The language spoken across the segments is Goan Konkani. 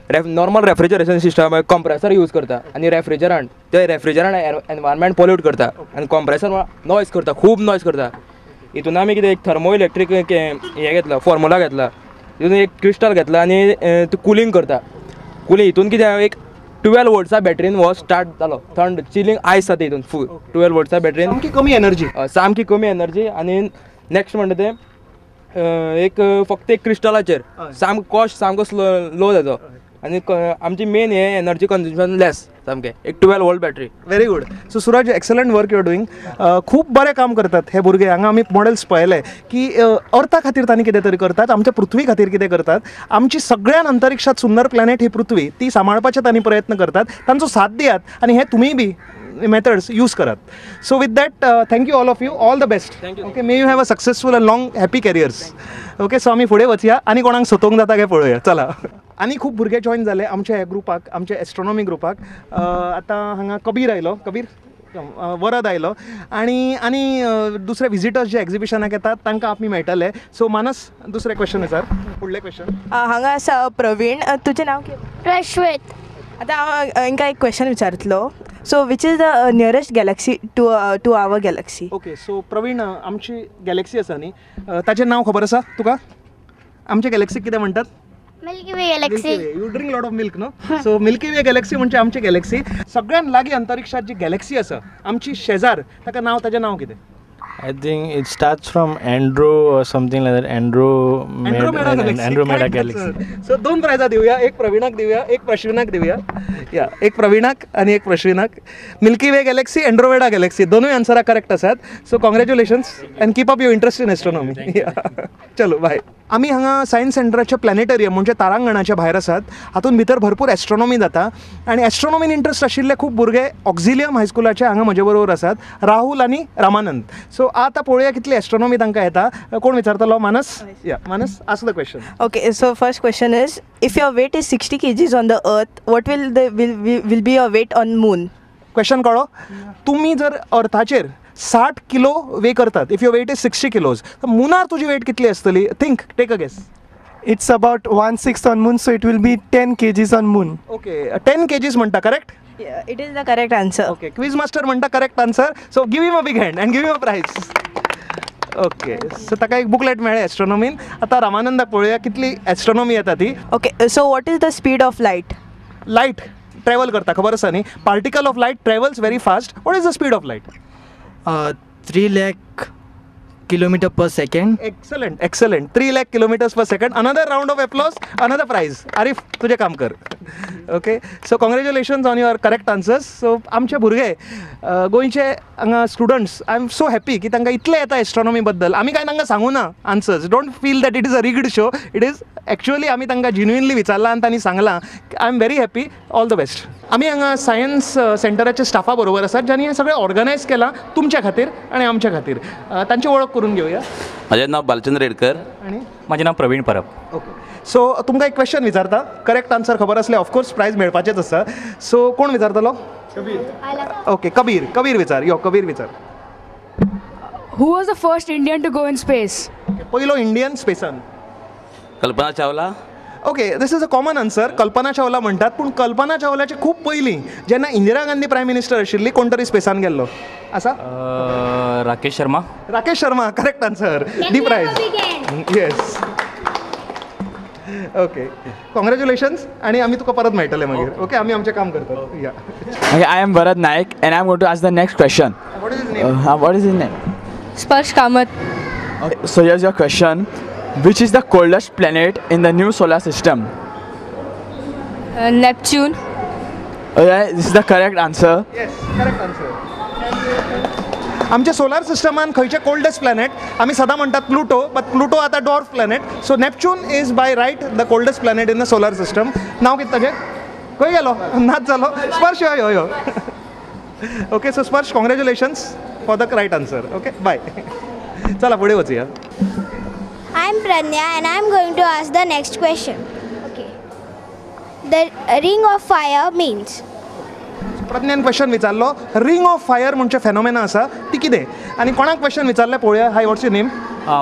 Normal refrigeration system compressor use करता आनी रेफ्रिजरंट, ते रेफ्रिजरंट एनवायरमेंट पोल्यूट करता आनी कंप्रेसर नॉयज करता, खूब नॉयज करता. हितून आमी कितें एक थर्मो इलेक्ट्रीक हें घेतला, फॉर्मुला घेतला, तितून एक क्रिस्टल घेतला आनी ते कुलींग करता. कुलींग हितून कितें एक 12 वोल्ट्सा बॅटरीन हो स्टार्ट जालो, थंड चिलींग आयस जाता हितून फूल 12 वोल्ट्सा बॅटरीन, सामकी कमी एनर्जी, सामकी कमी एनर्जी. आनी नेक्स्ट म्हणटा तें एक फक्त एक क्रिस्टलाचेर सामको कॉस्ट सामको लो जाता आनी आमची मेन हे एनर्जी कंज्युमशन लेस सामकें, एक 12 volt battery. Very good. So Suraj, excellent work you are doing. खूब बरें काम करतात हे भुरगे. हांगा आमी मॉडेल्स पळयले की अर्था खातीर तांणी कितें तरी करतात, आमच्या पृथ्वी खातीर कितें करतात. आमची सगळ्यान अंतरिक्षात सुंदर प्लॅनेट ही पृथ्वी, ती सांबाळपाचे तांणी प्रयत्न करतात. तांचो साथ दियात आनी हे तुमीय बी मेथड्स यूज करात. So with that, thank you all of you, all the best. Okay, may you have a successful and long happy careers. Okay, so आमी फुडें वचया आनी कोणाक सोतोवंक जाता काय पळोवया. चला, आनी खूब भुरगे जॉयन जाले आमच्या ह्या ग्रुपाक, आमच्या एस्ट्रोनॉमी ग्रुपाक. आतां हांगा कबीर आयलो, कबीर वरद आयलो आनी आनी दुसरे विजिटर्स जे एग्जिबिशनाक येतात तांकां आमी मेळटले. सो मानस, दुसरें क्वेश्चन विचार, फुडलें क्वेश्चन. हांगा आसा प्रवीण, तुजें नांव कितें? प्रश्वेत. आतां हांव हांकां एक question विचारतलो. So which is the nearest galaxy to our galaxy? Okay, so Praveen, आमची गॅलेक्सी आसा न्ही, ताचें नांव खबर आसा तुका? आमच्या गॅलेक्सीक कितें म्हणटात? Milky Way galaxy. You drink lot of milk no? So Milky Way galaxy म्हणजे आमची गॅलेक्सी. सगळ्यान लागीं अंतरिक्षात जी गॅलेक्सी आसा आमची शेजार, ताका नांव, ताचें नांव कितें? I think it starts from Andro or something like that. Andromeda galaxy. Andromeda galaxy. So दोन प्रायजां दिवया, एक प्रवीणाक दिवया, एक प्रश्विनाक दिवया. या, एक प्रवीणाक आनी एक प्रश्विनाक. Milky Way galaxy, Andromeda galaxy, दोनूय आन्सरां करेक्ट आसात. So congratulations and keep up your interest in astronomy. चलो बाय. आमी हांगा सायन्स सेंटराच्या प्लॅनेटरियम म्हणजे तारांगणाच्या भायर आसात. हातूंत भितर भरपूर एस्ट्रोनॉमी जाता आनी एस्ट्रोनॉमीन इंट्रस्ट आशिल्ले खूब भुरगे ऑक्झिलियम हायस्कुलाचे हांगा म्हजे बरोबर आसात, राहुल आनी रामानंद. सो आतां पळोवया कितली एस्ट्रोनॉमी तांकां येता. कोण विचारतलो? मानस. या मानस, ask the question. Okay, so first question is, if your weight is 60 kgs on the earth, what will the will be your weight on moon? Question कळ्ळो? तुमी जर अर्थाचेर 60 किलो वे करतात, if your weight is 60 kilos, तर मुनार तुजी वेट कितली आसतली? Think, take a guess. It's about 1/6 on moon, so it will be 10 kgs on moon. Okay, 10 kgs म्हणटा, correct? It is the correct answer. Okay, quiz master म्हणटा correct answer. So give him a big hand and give him a prize. Okay, so ताका एक बुकलेट मेळ्ळें एस्ट्रोनॉमीन. आतां रामानंदाक पळोवया कितली एस्ट्रोनॉमी येता ती. Okay, so what is the speed of light? Light travel करता, खबर आसा न्ही? Particle of light travels very fast. What is the speed of light? 3 lakh kilometer per second. Excellent, excellent. 3 lakh kilometers per second. Another round of applause, another prize. Arif, तुझे काम कर. Okay, so congratulations on your correct answers. So आमचे भुरगे गोंयचे हांगा students, I am so happy की तांकां इतलें येता एस्ट्रोनॉमी बद्दल. आमी कांय तांकां सांगू ना answers. Don't feel that it is a rigged show. It is actually आमी तांकां जेन्युइनली विचारलां आनी तांणी सांगलां. I am very happy. All the best. आमी हांगा सायन्स सेंटराच्या स्टाफा बरोबर आसात ज्यांनी हें सगळें ऑर्गनायज केलां तुमच्या खातीर आनी आमच्या खातीर. तांची वळख करून घेवया. म्हजें नांव बालचंद्र रेडकर आनी म्हजें नांव प्रवीण परब. ओके, सो तुमकां एक क्वेश्चन विचारता, करेक्ट आन्सर खबर आसले ऑफकोर्स प्रायज मेळपाचेच आसा. सो कोण विचारतलो? कबीर. ओके, कबीर, कबीर विचार. यो कबीर विचार. Who was the first Indian to go in space? पयलो Indian स्पेसान? Kalpana Chawla. Okay, this is a common answer. Kalpana Chawla म्हणटात, पूण कल्पना चावलाचे खूब पयलीं जेन्ना इंदिरा गांधी प्रायम मिनिस्टर आशिल्ली कोण तरी स्पेसान गेल्लो आसा? Rakesh Sharma. Rakesh Sharma, correct answer. The prize. Yes. Okay, congratulations आनी आमी तुका परत मेळटले मागीर. ओके, आमी आमचें काम करतात. या. Okay, I am Bharat Naik and I am going to ask the next question. What is his name? What is his name? Sparsh Kamat. Okay, so here's your question. Which is the coldest planet in the new solar system? Neptune. Okay, this is the correct answer. Yes, correct answer. आमच्या सोलार सिस्टमान खंयचे कोल्डेस्ट प्लॅनेट? आमी सदां म्हणटात प्लुटो, बट प्लुटो आतां dwarf planet. So Neptune is by right the coldest planet in the solar system. नांव कितें ताजें? खंय गेलो? नाच जालो. स्पर्श, यो यो. Okay, so Sparsh, congratulations for the right answer. Okay, bye. चला फुडें वचुया. I am Pranya and I am going to ask the next question. Okay. The ring of fire means? Pradnyan question विचारलो, रिंग ऑफ फायर म्हणजे फेनोमेना आसा ती कितें आनी कोणाक क्वेश्चन विचारलें पळोवया. Hi, what's your name?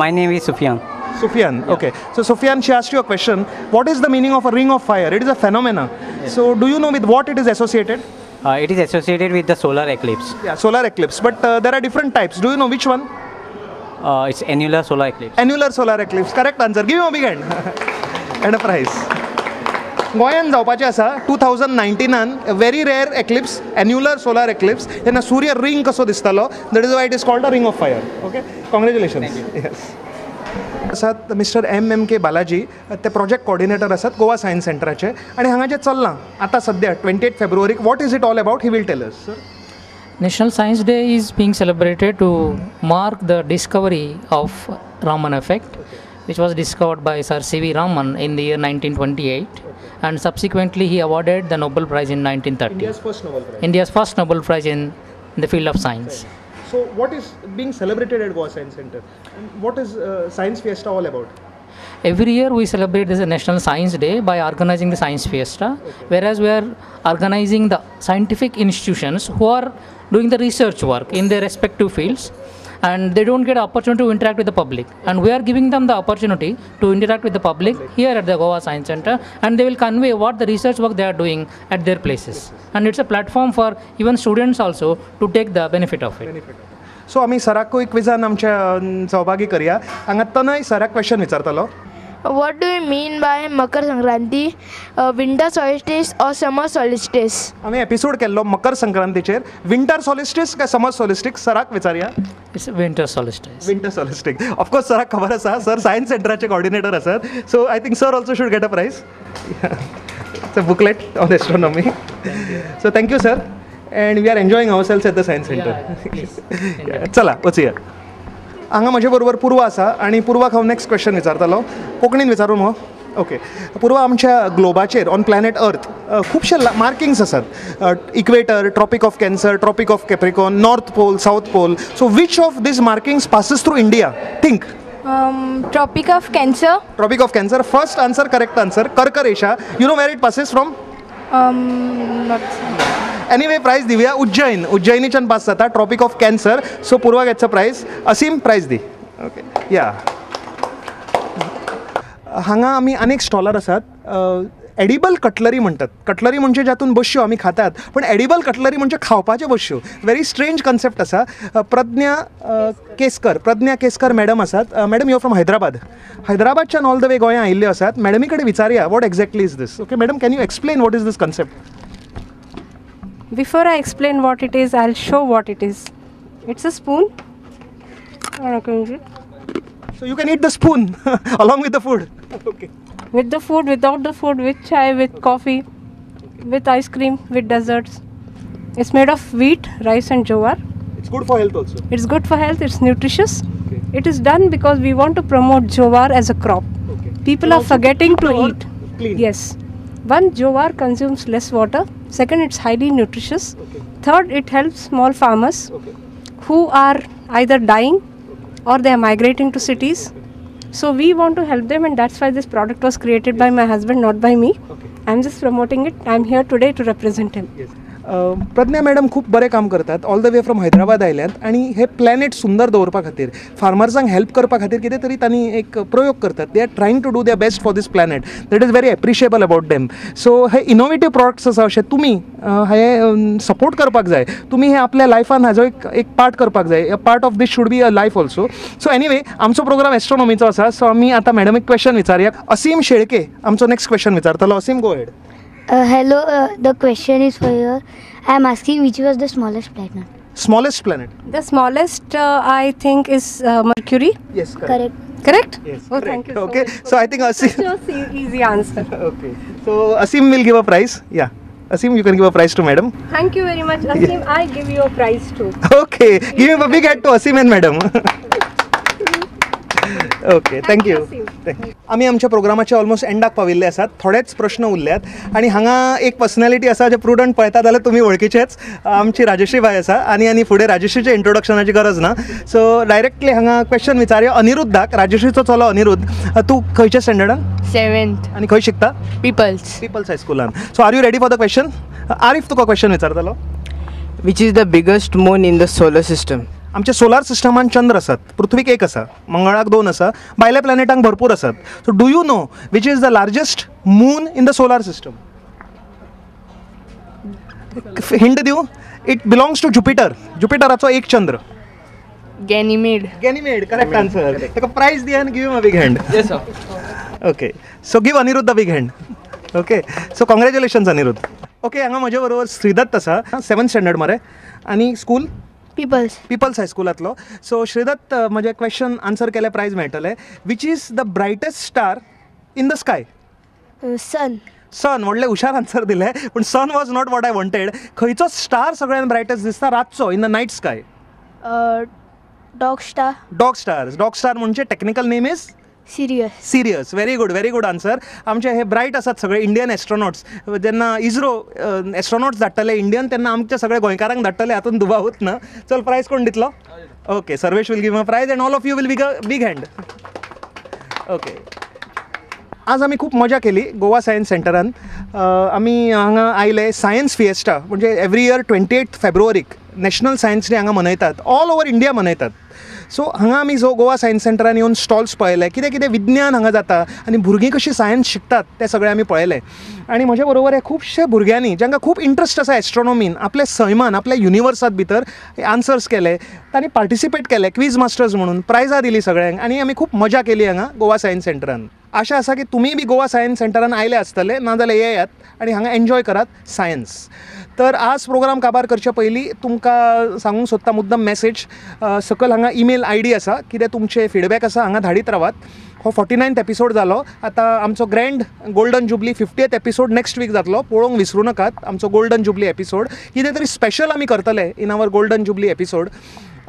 My name is Sufiyan. Sufyan, okay. So Sufyan, she asked you a question. What is the meaning of a ring of fire? It is a phenomena. Yes. So do you know with what it is associated? It is associated with the solar eclipse. Yeah, solar eclipse. But there are different types. Do you know which one? It's annular solar eclipse. Annular solar eclipse. Correct answer. Give him a big hand and a prize. गोंयान जावपाचें आसा 2019 very rare eclipse, annular solar eclipse. तेन्ना सूर्य रिंग कसो दिसतालो, that is why it is called a ring of fire. Okay, congratulations. Yes. आसात मिस्टर M.M.K. Balaji, ते प्रोजेक्ट कोऑर्डिनेटर आसात गोवा सायन्स सेंटराचे आनी हांगा जें चल्लां आतां सद्या 28 फेब्रुवारीक, what is it all about, he will tell us. Sir, National Science Day is being celebrated to mark the discovery of Raman effect, which was discovered by Sir C.V. Raman in the year 1928, and subsequently he awarded the Nobel Prize in 1930. India's first Nobel Prize. India's first Nobel Prize in the field of science. So what is being celebrated at Goa Science Center? And what is Science Fiesta all about? Every year we celebrate this National Science Day by organizing the Science Fiesta, whereas we are organizing the scientific institutions who are doing the research work in their respective fields, and they don't get opportunity to interact with the public, and we are giving them the opportunity to interact with the public here at the Goa Science Center, and they will convey what the research work they are doing at their places, and it's a platform for even students also to take the benefit of it. So आमी सराकूय क्विजान आमच्या सहभागी करया. हांगा तनय सराक question विचारतलो. What do you mean by Makar Sankranti, winter solstice or summer solstice? आमी एपिसोड केल्लो मकर संक्रांतीचेर, विंटर सोलिस्टीस काय समर सोलिस्टीस, सराक विचारया. It's winter solstice. Winter solstice. Of course सराक खबर आसा, सर सायन्स सेंटराचे कोऑर्डिनेटर आसात. So I think sir also should get a prize. It's a booklet on astronomy. So thank you sir, and we are enjoying ourselves at the science centre. चला वचुया. हांगा म्हजे बरोबर पूर्वा आसा आनी पूर्वाक हांव नॅक्स्ट क्वेश्चन विचारतलो. कोंकणीन विचारूं मगो? ओके. पूर्वा, आमच्या ग्लोबाचेर ऑन प्लॅनेट अर्थ खुबशे मार्किंग्स आसात, equator, tropic of Cancer, tropic of Capricorn, north pole, south pole. So which of these markings passes through India? Think. Tropic of Cancer. Tropic of Cancer. First answer, correct answer. Karka Resha. You know where it passes from? Anyway, prize दिवया. उज्जैन, उज्जैनीच्यान पास जाता tropic of Cancer. So Purva gets a prize. Asim, prize the. Okay, या. हांगा आमी अनेक स्टॉलार आसात. एडिबल कटलरी म्हणटात. कटलरी म्हणजे जातून बश्यो आमी खातात, पण एडिबल कटलरी म्हणजे खावपाच्यो बश्यो. व्हेरी स्ट्रेंज कन्सेप्ट आसा. प्रज्ञा केसकर, प्रज्ञा केसकर मॅडम आसात. Madam, you are from Hyderabad. हैदराबादच्यान all the way गोंया आयिल्ल्यो आसात. मॅडमी कडेन विचारया what exactly is this. Okay madam, can you explain what is this concept? Before I explain what it is, I'll show what it is. It's a spoon. So you can eat the spoon along with the food. Okay. With the food, without the food, with chai, with coffee, with ice cream, with desserts. It's made of wheat, rice and jowar. It's good for health also. It's good for health, it's nutritious. Okay. It is done because we want to promote jowar as a crop. Okay. People are forgetting to eat. Clean. Yes. One, jowar consumes less water. Second, it's highly nutritious. Okay. Third, it helps small farmers okay. who are either dying or they are migrating to cities. Okay. So we want to help them, and that's why this product was created by my husband, not by me. Okay. I'm just promoting it. I'm here today to represent him. Yes. Pradnya madam खूब बरें काम करतात. All the way from Hyderabad आयल्यात आनी हे प्लॅनेट सुंदर दवरपा खातीर, फार्मर्सांक हेल्प करपा खातीर कितें तरी तांणी एक प्रयोग करतात. They are trying to do their best for this planet. That is very appreciable about them. So hey innovative products आसा अशें तुमी हे सपोर्ट करपाक जाय. तुमी हे आपल्या लायफान हाजो एक पार्ट करपाक जाय. A part of this should be a life also. So anyway, आमचो प्रोग्राम एस्ट्रोनॉमीचो आसा. सो आमी आतां मॅडमीक क्वेश्चन विचारया. असीम शेळके आमचो नॅक्स्ट क्वेश्चन विचारतलो. Asim, go ahead. Hello, the question is for you. I am asking which was the smallest planet? Smallest planet? The smallest, I think, is Mercury. Yes, correct. Correct? Yes. Oh, correct. Thank you. So okay, much. So I think Asim. Such an easy answer. Okay. So Asim will give a prize. Yeah. Asim, you can give a prize to madam. Thank you very much, Asim. Yeah. I give you a prize too. Okay. Give him a big hand to Asim and madam. Okay, thank you. आमी आमच्या प्रोग्रामाच्या ऑलमोस्ट एंडाक पाविल्ले आसात. थोडेच प्रश्न उरल्यात आनी हांगा एक पर्सनॅलिटी आसा जे प्रुडंट पळयता जाल्यार तुमी वळखीचेच, आमची राजश्री बाय आसा. आनी आनी फुडें राजश्रीच्या इंट्रोडक्शनाची गरज ना. सो डायरेक्टली हांगा क्वेश्चन विचारया अनिरुद्धाक. राजश्रीचो चलो अनिरुद्ध, तूं खंयच्या स्टँडर्डान? 7th. आनी खंय शिकता? पिपल्स. पिपल्स हायस्कुलान. So are you ready for the question? Arif तुका क्वेश्चन विचारतलो. Which is the biggest moon in the solar system? आमच्या सोलार सिस्टमान चंद्र आसात, पृथ्वीक एक आसा, मंगळाक 2 आसा, भायल्या प्लॅनेटांक भरपूर आसात. So do you know which is the largest moon in the solar system? Hint दिवं, it belongs to Jupiter. जुपिटराचो एक चंद्र. Ganymede. Ganymede, correct answer. ताका प्रायज दी आनी give him a big hand. Yes sir. Okay, so give Aniruddh a big hand. Okay, so congratulations Aniruddh. Okay, हांगा म्हजे बरोबर श्रीदत्त आसा, 7th standard मरे, आनी स्कूल पिपल्स, पिपल्स हायस्कुलांतलो. सो श्रीदत्त, म्हजें क्वेश्चन आन्सर केल्यार प्रायज मेळटलें. Which is the brightest star in the sky? Sun. Sun, व्हडलें हुशार आन्सर दिलें, पूण sun was not what I wanted. खंयचो स्टार सगळ्यान ब्रायटस्ट दिसता रातचो in the night sky? Dog star. Dog star. Dog star म्हणजे technical name is Sirius. Sirius, very good, very good answer. आमचे हे ब्रायट आसात सगळे इंडियन एस्ट्रोनॉट्स. जेन्ना इस्रो एस्ट्रोनॉट्स धाडटले इंडियन, तेन्ना आमच्या सगळे गोंयकारांक धाडटले, हातून दुबावूच ना. चल, प्रायज कोण दितलो? Okay, Sarvesh will give a prize and all of you will big a big hand. Okay, आज आमी खूब मजा केली गोवा सायन्स सेंटरान. आमी हांगा आयले सायन्स फिएस्टा, म्हणजे एवरी इयर 28 फेब्रुवारीक नॅशनल सायन्स डे हांगा मनयतात, ऑल ओवर इंडिया मनयतात. सो हांगा आमी जो गोवा सायन्स सेंटरान येवन स्टॉल्स पळयले, कितें कितें विज्ञान हांगा जाता आनी भुरगीं कशीं सायन्स शिकतात तें सगळें आमी पळयलें. आनी म्हजे बरोबर हे खुबशे भुरग्यांनी जांकां खूब इंट्रस्ट आसा एस्ट्रोनॉमीन, आपल्या सैमान, आपल्या युनिवर्सात भितर आन्सर्स केले, तांणी पार्टिसिपेट केले क्वीज मास्टर्स म्हणून, प्रायजां दिली सगळ्यांक आनी आमी खूब मजा केली हांगा गोवा सायन्स सेंटरान. आशा आसा की तुमी बी गोवा सायन्स सेंटरान आयले आसतले, नाजाल्यार येयात आनी हांगा एन्जॉय करात सायन्स. तर आज प्रोग्राम काबार करचे पयलीं तुमकां सांगूंक सोदता मुद्दम मॅसेज. सकयल हांगा ईमेल I D आसा, कितें तुमचे फिडबॅक आसा हांगा धाडीत रावात. हो 49th episode जालो. आतां आमचो grand golden jubilee 50th episode next week जातलो, पळोवंक विसरूं नाकात आमचो गोल्डन जुबली एपिसोड. कितें तरी स्पेशल आमी करतले in our golden jubilee episode.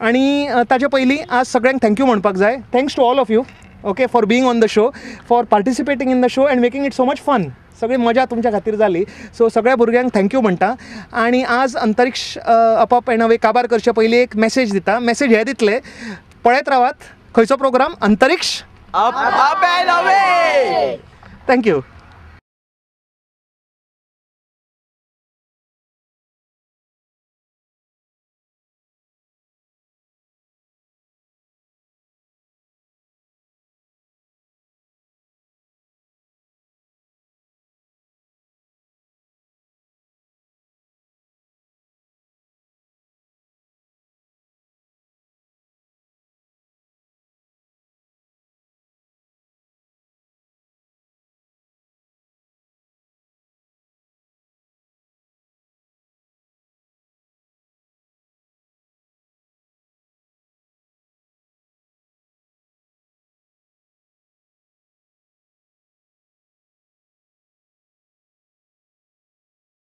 आनी ताजे पयलीं आज सगळ्यांक thank you म्हणपाक जाय. Thanks to all of you, okay, for being on the show, for participating in the show and making it so much fun. सगळी मजा तुमच्या खातीर जाली. सो सगळ्या भुरग्यांक thank you म्हणटा. आनी आज अंतरिक्ष अप अप अँड अवे काबार करचे पयलीं एक मॅसेज दिता. मॅसेज हे दितले, पळयत रावात खंयचो प्रोग्राम, अंतरिक्ष up up and away. Thank you.